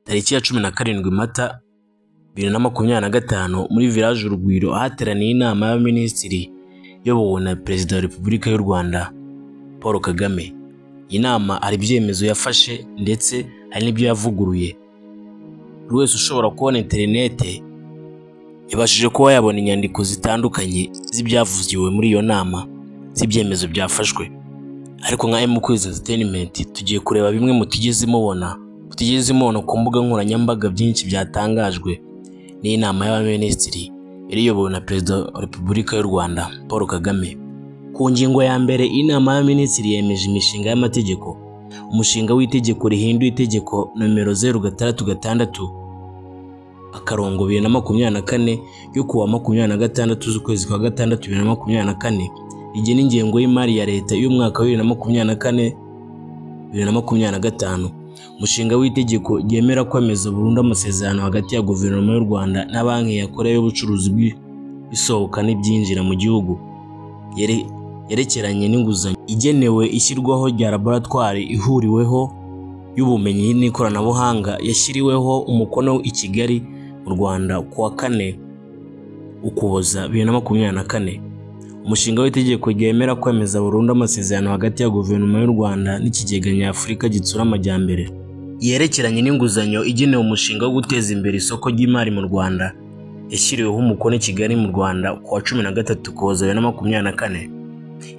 Tariki ya 17 Mata 2025 muri Village Urugwiro hateraniye inama y'abaminisitiri iyobowe na Perezida wa Repubulika y'u Rwanda Paul Kagame. Iyi nama hari ibyemezo yafashe ndetse hari n'ibyo yavuguruye. Buri wese ushobora kubona interinete yabashije kuba yabona inyandiko zitandukanye z'ibyavugiwe muri iyo nama, z'ibyemezo byafashwe. Ariko nka M Quiz Entertainment tugiye kureba bimwe mutigeze mubona ku mbuga nkoranyambaga byinshi byatangajwe n'inama y'abaminisitiri yari iyobowe na Perezida wa Repubulika y'u Rwanda Paul Kagame. Ku ngingo ya mbere, inama y'abaminisitiri yemeje imishinga y'amategeko. Umushinga w'itegeko rihinduye itegeko nomero 066 akarongo 2024 yo kuwa 26 z'ukwezi kwa gatandatu 2024 rigena ingengo y'imari ya leta y'umwaka wa 2024 2025. Umushinga w'itegeko ryemera kwemeza burundu amasezerano hagati ya Guverinoma y'u Rwanda na Banki ya Korea y'ubucuruzi bw'ibisohoka n'ibyinjira mu gihugu yerekeranye n'inguzanyo igenewe ishyirwaho rya laboratwari ihuriweho y'ubumenyi n'ikoranabuhanga yashyiriweho umukono i Kigali mu Rwanda ku wa 4 Ukuboza 2024. Umushinga w'itegeko ryemera kwemeza burundu amasezerano hagati ya Guverinoma y'u Rwanda n'Ikigega Nyafurika Gitsura Amajyambere yerekeranye n'inguzanyo igenewe umushinga wo guteza imbere isoko ry'imari mu Rwanda yashyiriweho umukono i Kigali mu Rwanda ku wa 13 Ukuboza 2024.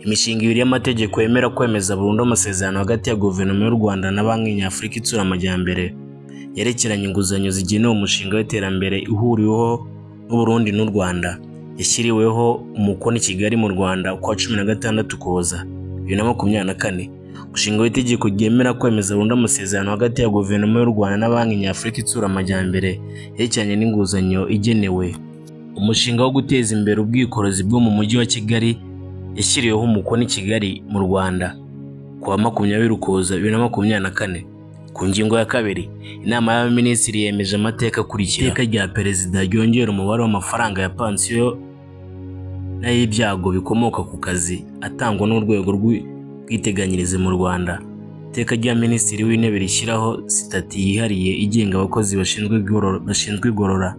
Imishinga ibiri y'amategeko yemera kwemeza burundu amasezerano hagati ya Guverinoma y'u Rwanda na Banki Nyafurika Itsura Amajyambere yerekeranye inguzanyo zigenewe umushinga w'iterambere ihuriweho n'u Burundi n'u Rwanda yashyiriweho umukono i Kigali mu Rwanda ku wa 16 Ukuboza 2024. Umushinga w'itegeko ryemera kwemeza burundu amasezerano hagati ya Guverinoma y'u Rwanda na Banki Nyafurika Itsura Amajyambere yerekeranye n'inguzanyo igenewe umushinga wo guteza imbere ubwikorezi bwo mu mujyi wa Kigali yashyiriweho umukono i Kigali mu Rwanda ku wa 20 Ukuboza 2024. Ku ngingo ya kabiri, inama y'abaminisitiri yemeje amateka akurikira: iteka rya Perezida ryongera umubare w'amafaranga ya pansiyo n'ay'ibyago bikomoka ku kazi atangwa n'urwego rw'ubwiteganyirize mu Rwanda, iteka rya Minisitiri w'Intebe rishyiraho sitati yihariye igenga abakozi bashinzwe igorora.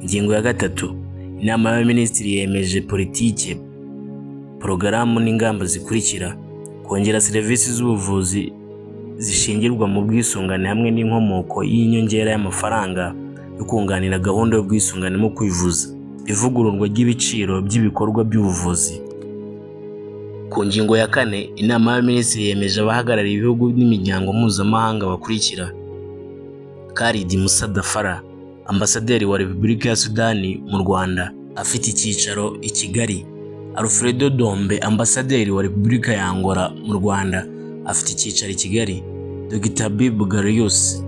Ingingo ya gatatu, inama y'abaminisitiri yemeje politike, porogaramu n'ingamba zikurikira: kongera serivisi z'ubuvuzi zishingirwa mu bwisungane hamwe n'inkomoko y'inyongera y'amafaranga yo kunganira gahunda y'ubwisungane mu kwivuza, ivugururwa ry'ibiciro by'ibikorwa by'ubuvuzi. Ku ngingo ya kane, inama y'abaminisitiri yemeje abahagarariye ibihugu n'imiryango mpuzamahanga bakurikira: Khalid Musa Dafara, ambasaderi wa Repubulika ya Sudani mu Rwanda afite icyicaro i Kigali; Alfredo Dombe, ambasaderi wa Repubulika ya Angola mu Rwanda afite icyicaro i Kigali; Dr. Bibu Garius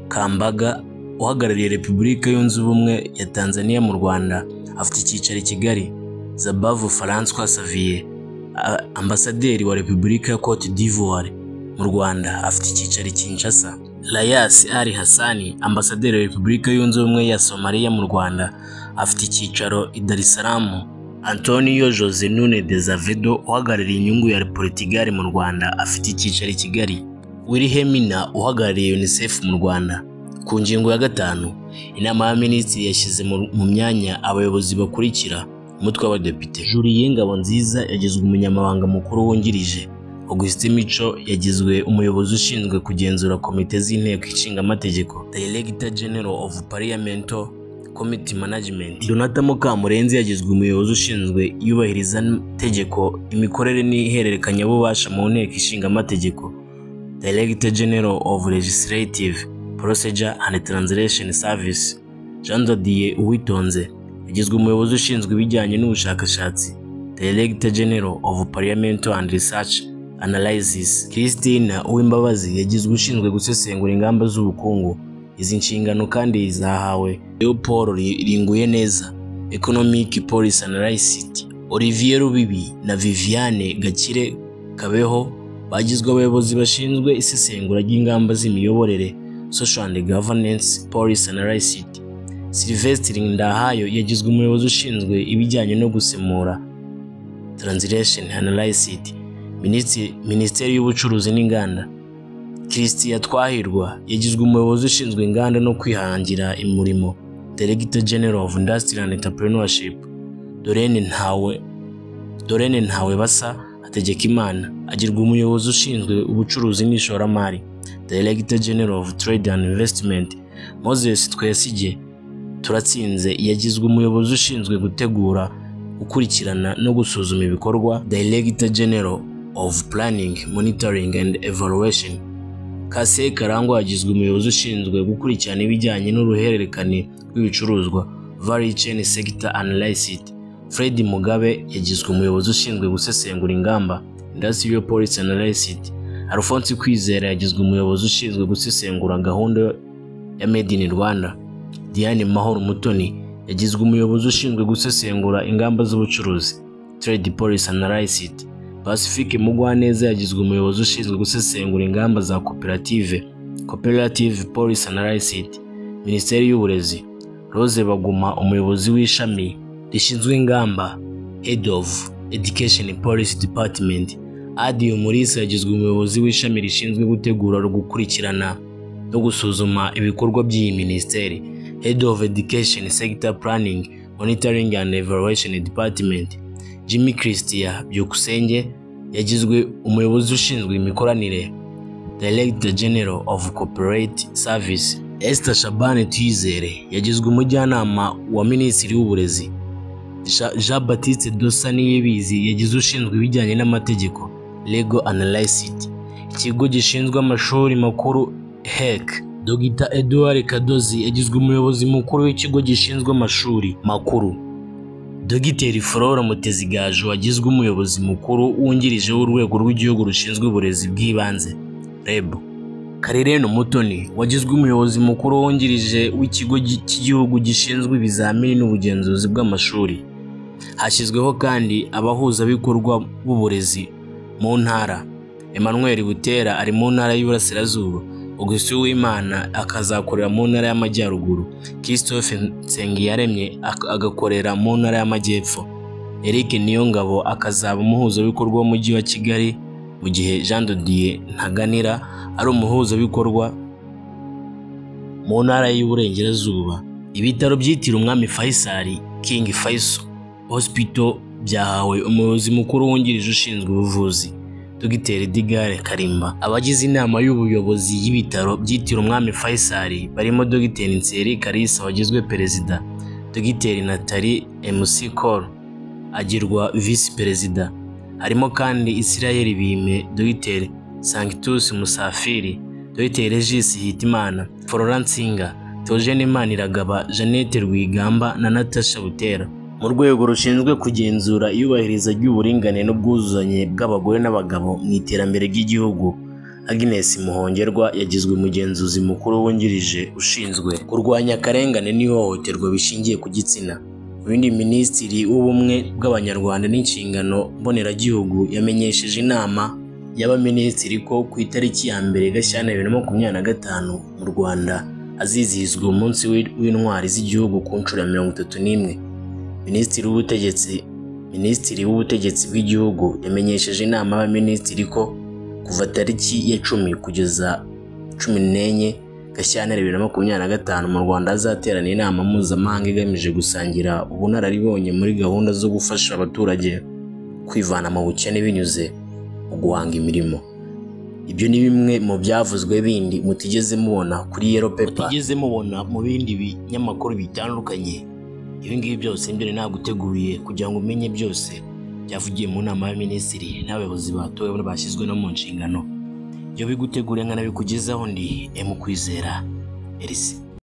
Kambaga, uhagarariye Repubulika Yunze Ubumwe ya Tanzania mu Rwanda afite icyicaro i Kigali; Zabavu François Xavier, ambasaderi wa Repubulika ya Cote d'Ivoire mu Rwanda afite icyicaro i Kinshasa; Rayas Ali Hassani, ambasaderi wa Repubulika Yunze Ubumwe ya Somalia mu Rwanda afite icyicaro i Dar es Salaam; Antonio Jose Nunes de Azevedo, uhagarariye inyungu ya Portugal mu Rwanda afite icyicaro i Kigali; Wilhelmina, uhagarariye UNICEF mu Rwanda. Ku ngingo ya gatanu, inama y'abaminisitiri yashyize mu myanya abayobozi bakurikira: umutwe w'abadepite, Julien Ngabonziza yagizwe umunyamabanga mukuru wungirije, Augustin Mico yagizwe umuyobozi ushinzwe kugenzura komite z'inteko ishinga amategeko, Director General of Parliamentary Committee Management, Donata Mukamurenzi yagizwe umuyobozi ushinzwe iyubahirizategeko, imikorere n'ihererekanyabubasha mu nteko ishinga amategeko, Director General of Legislative Procedure and Translation Service, Jean Didier Uwitonze yagizwe umuyobozi ushinzwe ibijyanye n'ubushakashatsi, Director General of Parliamentary and Research Analysis, Christine Uwimbabazi yagizwe ushinzwe gusesengura ingamba z'ubukungu. Izi nshingano kandi zahawe Leopold Ringuyeneza, Economic Policy Analyst, Olivier Rubibi na Viviane Gakire Kabeho bagizwe abayobozi bashinzwe isesengura ry'ingamba z'imiyoborere, Social and Governance Policy Analyst. Sylvestre Ndahayo yagizwe umuyobozi ushinzwe ibijyanye no gusemura, Translation Analyst, Minisiteri y'Ubucuruzi n'Inganda. Christian Twahirwa yagizwe umuyobozi ushinzwe inganda no kwihangira imirimo, Director General of Industry and Entrepreneurship. Dorene Ntawe Basa Hategekimana agirwa umuyobozi ushinzwe ubucuruzi n'ishoramari, Director General of Trade and Investment. Moses Twesige Turatsinze yagizwe umuyobozi ushinzwe gutegura, gukurikirana no gusuzuma ibikorwa, Director General of Planning, Monitoring and Evaluation. Kase Karangwa yagizwe umuyobozi ushinzwe gukurikirana ibijyanye n'uruhererekane rw'ibicuruzwa, Value Chain Sector Analysis. Fred Mugabe yagizwe umuyobozi ushinzwe gusesengura ingamba, Industrial Policy Analysis. Alphonse Kwizera yagizwe umuyobozi ushinzwe gusesengura gahunda ya Made in Rwanda. Diane Mahoro Mutoni yagizwe umuyobozi ushinzwe gusesengura ingamba z'ubucuruzi, Trade Policy Analysis. Pacifique Mugwaneza yagizwe umuyobozi ushinzwe gusesengura ingamba za koperative, Cooperative Policy Analysis. Minisiteri y'Uburezi, Rose Baguma umuyobozi w'ishami rishinzwe ingamba, Head of Education Policy Department. Adi Umulisa yagizwe umuyobozi w'ishami rishinzwe gutegura, gukurikirana no gusuzuma ibikorwa by'iyi minisiteri, Head of Education Sector Planning, Monitoring and Evaluation Department. Jimmy Christian Byukusenge yagizwe umuyobozi ushinzwe imikoranire, Director General of Corporate Service. Esther Shabani Tuyizere yagizwe umujyanama wa Minisitiri w'Uburezi. Jean Baptiste Dosa Niyibizi yagizwe ushinzwe ibijyanye n'amategeko, Legal Analyst. Ikigo gishinzwe amashuri makuru HEC, Dr Edouard Kadozi yagizwe umuyobozi mukuru w'ikigo gishinzwe amashuri makuru. Dr Flora Mutezigaju wagizwe umuyobozi mukuru wungirije w'urwego rw'igihugu rushinzwe uburezi bw'ibanze, REB. Karirene Umutoni wagizwe umuyobozi mukuru wungirije w'ikigo cy'igihugu gishinzwe ibizamini n'ubugenzuzi bw'amashuri. Hashyizweho kandi abahuzabikorwa b'uburezi mu ntara. Emmanuel Butera ari mu ntara y'Iburasirazuba, Augustin Uwimana akazakorera mu ntara y'Amajyaruguru, Christophe Nsengiyaremye agakorera mu ntara y'Amajyepfo, Eric Niyongabo akazaba umuhuzabikorwa w'Umujyi wa Kigali, mu gihe Jean de Dieu Ntaganira ari umuhuzabikorwa mu ntara y'Iburengerazuba. Ibitaro byitiriwe Umwami Faisal, King Faisal Hospital, byahawe umuyobozi mukuru wungirije ushinzwe ubuvuzi, Dr Digare Karimba. Abagize inama y'ubuyobozi y'ibitaro byitiriwe Umwami Faisal barimo Dr Nseri Kalisa wagizwe perezida, Dr Nathalie MC Cole agirwa visi perezida. Harimo kandi Israel Bime, Dr Sanctus Musafiri, Dr Regis Hitimana, Florence Nsinga, Theogene Maniragaba, Jeannette Rwigamba na Natasha Butera. Mu rwego rushinzwe kugenzura iyubahiriza ry'uburinganire n'ubwuzuzanye bw'abagore n'abagabo mu iterambere ry'igihugu, Agnes Muhongerwa yagizwe umugenzuzi mukuru wungirije ushinzwe kurwanya akarengane n'ihohoterwa bishingiye ku gitsina. Ubundi Minisitiri w'Ubumwe bw'Abanyarwanda n'inshingano mboneragihugu yamenyesheje inama y'abaminisitiri ko ku itariki ya 1 Gashyantare 2025 mu Rwanda azizihizwa umunsi w'intwari z'igihugu ku nshuro ya 31. Minisitiri w'Ubutegetsi bw'Igihugu yamenyesheje inama y'abaminisitiri ko kuva tariki ya 10 kugeza 14 Gashyantare 2025 mu Rwanda hazaterana inama mpuzamahanga igamije gusangira ubunararibonye muri gahunda zo gufasha abaturage kwivana mu bukene binyuze mu guhanga imirimo. Ibyo ni bimwe mu byavuzwe bindi mutigeze mubona kuri Yellow Paper, mutigeze mubona mu bindi binyamakuru bitandukanye. Ibi ngibi byose mbere naguteguriye kugira ngo umenye byose byavugiye mu nama y'abaminisitiri n'abayobozi batowe bashyizwe no mu nshingano. Ibyo biguteguriye nkanabikugezaho ndi M Kwizera Elise.